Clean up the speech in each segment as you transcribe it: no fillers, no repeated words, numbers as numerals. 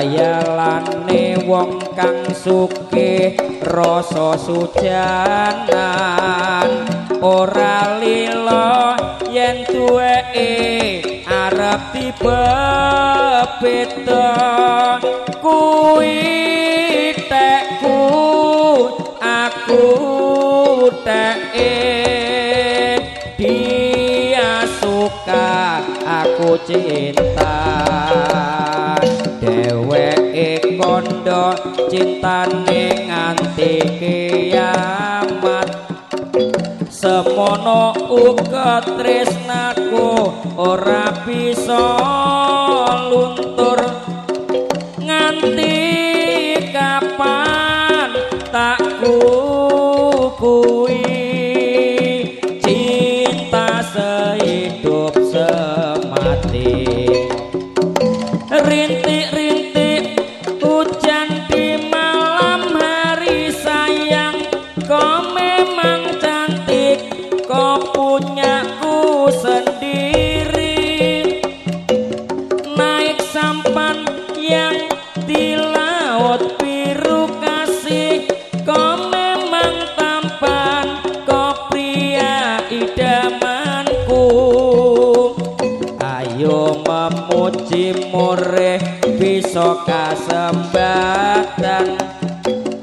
Khayalane wong kang sugih rasa sujanan, ora lila yen duweke arep dibebeda. Kuwi tekku aku teke, dia suka aku cinta. Dheweke kandha cintane nganti kiamat, semono uga tresnaku ora bisa luntur. Nganti kapan tak kukui cinta sehidup semati. Rintik-rintik hujan di malam hari sayang, kau memang cantik, kau punyaku sendiri. Naik sampan yang di laut biru kasih, kau memang tampan, kau pria idamanku. Ayo memuji murih bisa kasembatan,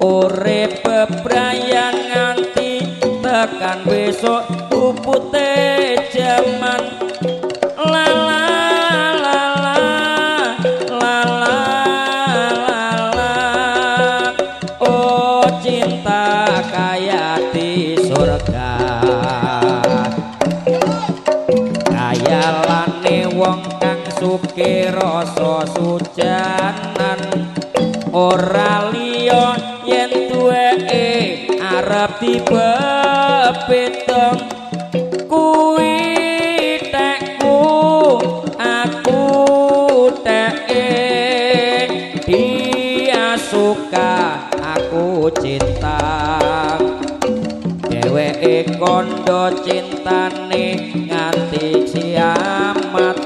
urip bebrayan nganti tekan besok pupute jaman. La la la la la la la, oh cinta kaya di surga. Khayalane wong kang sugih rasa sujanan, ora liya yen duweke arep dibebeda. Kuwi tekku aku teke, dia suka aku cinta. Dheweke kandha cintane nganti kiamat,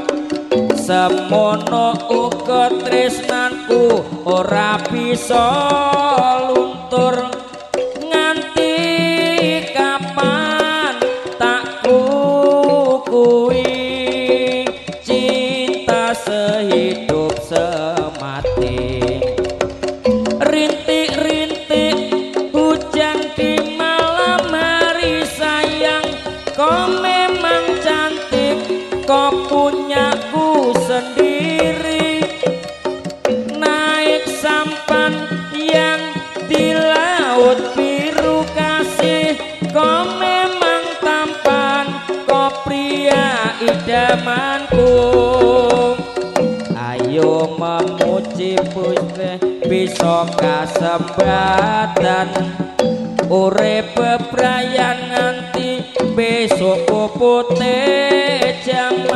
semono uga tresnanku ora bisa luntur. Nganti kapan tak kukui cinta sehidup semati. Rintik-rintik hujan di malam hari sayang, kau memang cantik, kau punyaku sendiri. Naik sampan yang di laut biru kasih, kau memang tampan, kau pria idamanku. Ayo memuji putih bisa kasembatan, urip bebrayan nganti besok pupute jaman.